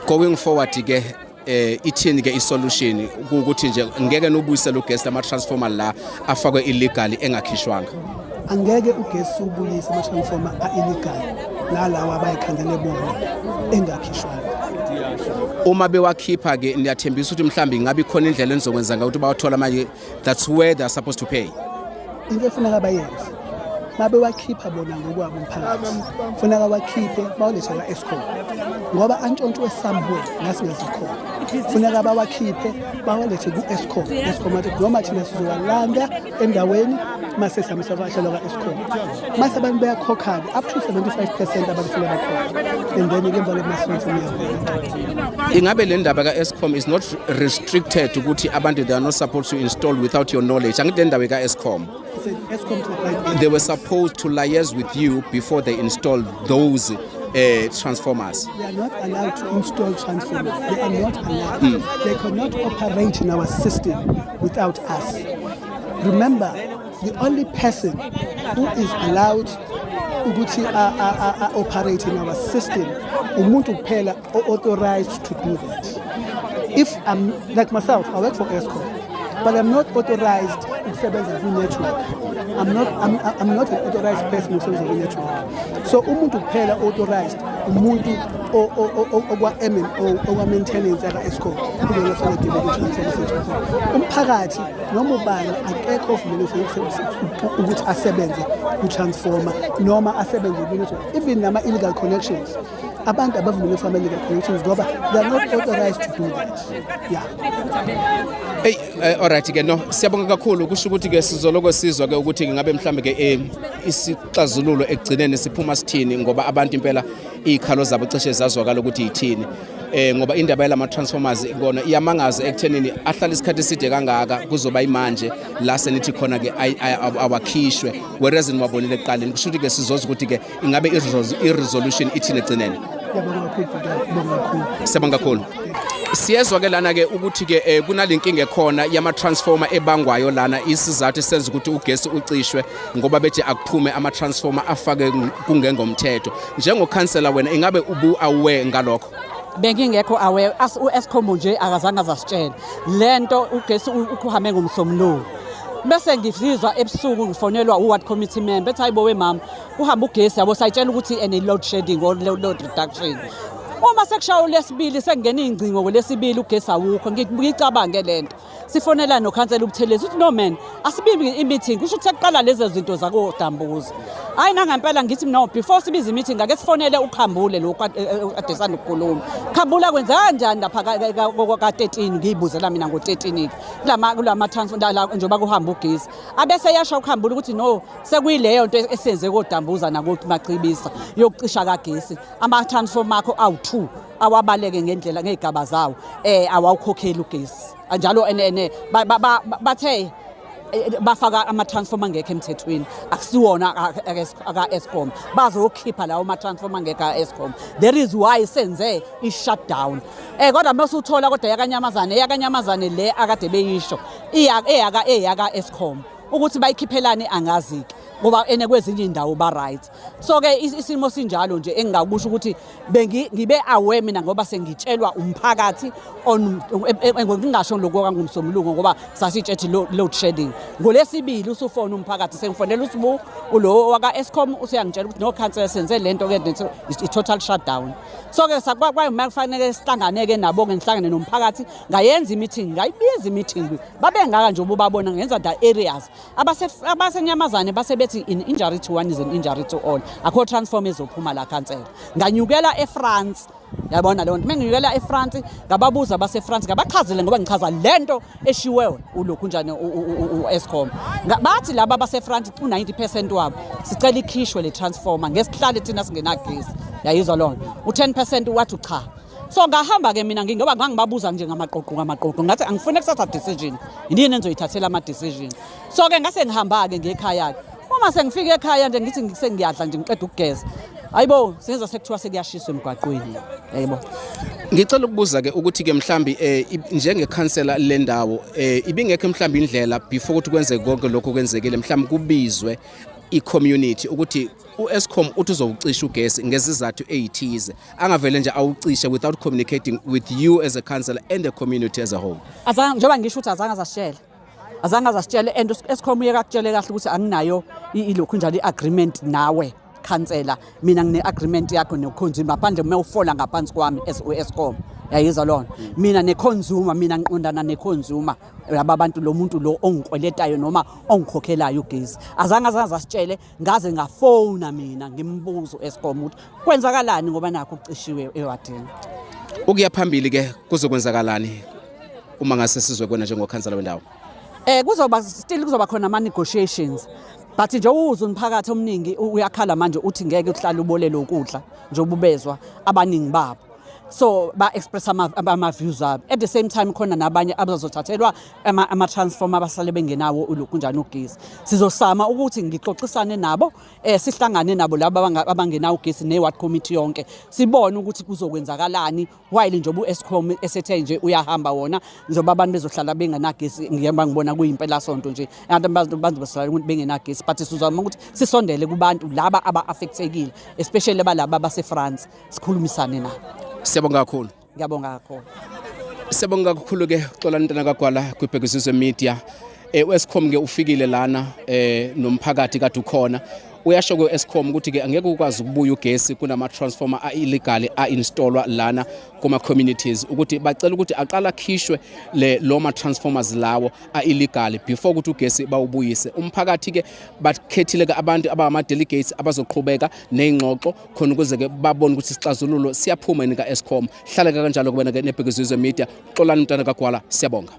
Going forward ke, ithini ke isolution? Ukuthi nje ngeke nubuyisele ugesi lama transformer la afakwe illegally engakhishwanga? Angeke ugesi ubuyise ama-transformer a-illegal nalawa abayikhandele bona engakhishwanga. Uma bewakhipha ke, niyathembisa ukuthi mhlawumbe ingabe ikhona indlela enizokwenza ngayo ukuthi bawathola manje? That's where they are supposed to pay. Into efuneka bayenze, mabewakhipha bona ngokwabo umphakathi, funeka wakhiphe bawalethe ka-Eskom, ngoba antshontshwe somewhere la singazikhona. Funeka bawakhiphe bawalethe ku-Eskom. Eskom athi noma thina sizowalanda endaweni mase sihambisa kwahlelwa ka-Eskom, mase abantu bayakhokha-ke up to 75%, abantu funeka bakhokhe, and then-ke emva lokhu masinifuna. Ingabe le ndaba ka-Eskom is not restricted ukuthi abantu, they are not supposed to install without your knowledge? Angithi le ndaba ka-Eskom, Eskom supply. They were supposed to liaise with you before they install those transformers. They are not allowed to install transformers. They are not allowed. They cannot operate in our system without us. Remember, the only person who is allowed ukuthi a operate in our system, umuntu kuphela o-authorized to do that. If I'm like myself, I work for Eskom, but I'm not authorized ukusebenza kwi-network. I'm not an authorized person ukusebenza kwi-network. So umuntu kuphela authorized, umuntu okwa-M&O, okwa-maintenance yaka-Eskom, kulona fanele deal kwi-transformer. Umphakathi noma ubani akekho ovumelekile ukuthi asebenze kwi-transformer noma asebenze kwi-network, even nama-illegal connections. Abantu abavumelekile ukufaka ama-illegal connections ngoba they are not authorized to do that, yeah. Hey, alright ke, no, siyabonga kakhulu. Kusho ukuthi ke sizoloko sizwa ke ukuthi ngabe mhlambe ke isixazululo ekugcineni siphuma sithini, ngoba abantu impela izikhalo zabo cishe zazwakala ukuthi yithini, ngoba indaba yalama transformers kona iyamangaza ekuthenini ahlala isikhathi eside kangaka, kuzoba imanje la senithi khona ke awakhishwe, whereas niwabonile ekuqaleni. Kusho ukuthi ke sizozwa ukuthi ke ingabe i-resolution ithini ekugcineni. Ngiyabonga kakhulu futhi, ngiyabonga kakhulu. Siyabonga kakhulu. Siyezwa ke lana ke ukuthi ke kunalenkinga ekhona yama transformer ebangwayo lana. Isizathu esenza ukuthi ugesi ucishwe ngoba bethi akuphume ama transformer afake kungengomthetho. Njengokhansela wena, ingabe ubu aware ngalokho? Bengingekho aware. U-Eskom nje akazange azasitshela lento. Ugesi uhambe ngomsombuluko, bese ngizizwa ebusuku ngifonelwa u-ward committee member ethi, "Hayibo wemama, kuhamba ugesi yabo." Sayitshela ukuthi ene load shedding or load reduction. Uma sekushaya ulesibili, sekungena iy'ngcingo ngolesibili, ugesi awukho. Ngiyicabange lento, sifonela nokhansela uButhelezi, uthi, "No man, asibibi i-meeting." Kusho ukuthi sekuqala lezo zinto zakodambuza. Hayi, nangempela ngithi no, before sibize i-meeting ake sifonele uKhambule lo kade sanda ukukhuluma. Khambula, kwenza kanjani lapha ka-13? Ngiyibuzela mina ngo-13 kulama transfer la njengoba kuhamba ugesi. Abese yasho uKhambule ukuthi no, sekuyileyo nto esenze kodambuza nakomachibisa yokucisha kagesi. Ama-transformer akho awu-2 awabaleke ngendlela ngey'gaba zawo, awawukhokheli ugesi njalo. Ene bathe bafaka ama-transformer angekho emthethweni, akusiwona aka-Eskom. Bazokhipha lawo ma-transformer angekho aka-Eskom. There is why senze i-shutdown. Kodwa mase uthola kodwa eyakanyamazane le akade beyisho eyaka Eskom, ukuthi bayikhiphelane angazi-ke, ngoba ene kwezinye iy'ndawo ba-right. So-ke isimo sinjalo nje. Engingakusho ukuthi ngibe aware mina ngoba sengitshelwa umphakathi on ngingasho lokho kangumsombuluko, ngoba sasitshethi load shedding. Ngolesibili usufona umphakathi, sengifonela uSibu ulo waka Eskom, usuyangitshela ukuthi no council, senze lento ke, i total shutdown. So ke sakwayuma kufanele sihlangane ke nabo ke, ngihlangane nomphakathi, ngayenza i-meeting, ngayibiza i-meeting, babengaka nje ubabona, ngenza the areas abasenyamazane base bethi in injury to one is an injury to all, akho transformer ezophuma la khansela. Nganyukela eFrance, yabona leyo nto. Menginyukela eFrance ngababuza baseFrance, ngabachazele ngoba ngichaza lento eshiwe ulokhu njani u-Eskom. Bathi laba baseFrance, u-90% wabo, sicela ikhishwe le transformer, ngesihlale thina singenagesi. Yayizwa lona u-10% wathi cha. So ngahamba ke mina, ngingoba ngangibabuza nje ngamaqoqo ngamaqoqo, ngathi angifune kuthatha decision, yini engizoyithathela ama decision. So ke ngase ngihamba ke ngekhaya ke. Uma sengifika ekhaya nje, ngithi sengiyadla nje, ngiqeda ukugeza, hayibo, sengizwa sekuthiwa sekuyashiswa emgwaqweni, yayibo. Ngicela ukubuza ke ukuthi ke mhlambi njengekhansela lendawo, ibingekho mhlambi indlela before ukuthi kwenzeke konke lokho kwenzekile, mhlambi kubizwe i-community ukuthi u-Eskom uthi uzowucisha ugesi ngezizathu ezithize, angavele nje awucishe without communicating with you as a councillor and the community as a whole? Azange, njengoba ngisho ukuthi azange azasitshele, azange azasitshele, and Eskom uye kakutshele kahle ukuthi anginayo ilokhu njalo i-agreement nawe khansela. Mina ngine-agreement yakho ne-consumer, ngaphandle uma ufola ngaphansi kwami as u-Eskom, yayizwa lona. Mina ne-consumer, mina ngiqondana ne-consumer, laba bantu, lo muntu lo ongikweletayo noma ongikhokhelayo ugesi. Azange azasitshele. Ngaze ngafona mina ngimbuzo u-Eskom ukuthi kwenzakalani, ngoba nakho kucishiwe ewadini. Ukuya phambili ke kuzokwenzakalani uma ngase sizwe kwena njengokhansela wendawo? Kuzoba still kuzoba khona ama negotiations, but nje uzwe umphakathi omningi uyakhala manje, uthi ngeke uhlale ubolele ukudla njengoba ubezwa abaningi babo, so ba express ama views abo. At the same time khona nabanye abazothathelwa ama transformer, abasale bengenawo ulokhu njani ugesi. Sizosama ukuthi ngixoxisane nabo, sihlangane nabo laba abangenawo ugesi ne ward committee yonke, sibone ukuthi kuzokwenzakalani while njengoba u-Eskom esethe nje uyahamba wona, njengoba abantu bezohlala bengenagesi. Ngiyamba ngibona kuyimpela sonto nje abantu bazohlala ukuthi bengenagesi, but sizama ukuthi sisondele kubantu laba aba-affectekile, especially balaba base-France, sikhulumisane nabo. Siyabonga kakhulu. Ngiyabonga kakhulu. Siyabonga kakhulu ke, Xolani Ntana kaGwala kwiBhekisizwe Media. U-Eskom ke ufikile lana nomphakathi kade ukhona. Uyasho ke Eskom ukuthi ke angeke ukwazi ukubuya ugesi kunama transformer a illegal a installwa lana kuma communities, ukuthi bacela ukuthi aqala khishwe le loma transformers lawo a illegal before ukuthi ugesi bawubuyise. Umphakathi ke bakhethile ke abantu abama delegates abazoqhubeka nezingxoxo khona ukuze ke babone ukuthi isixazululo siyaphuma yini ka Eskom. Hlala kanjalo kubena ke neBhekisizwe Media. Xolani Mntana kaGwala, siyabonga.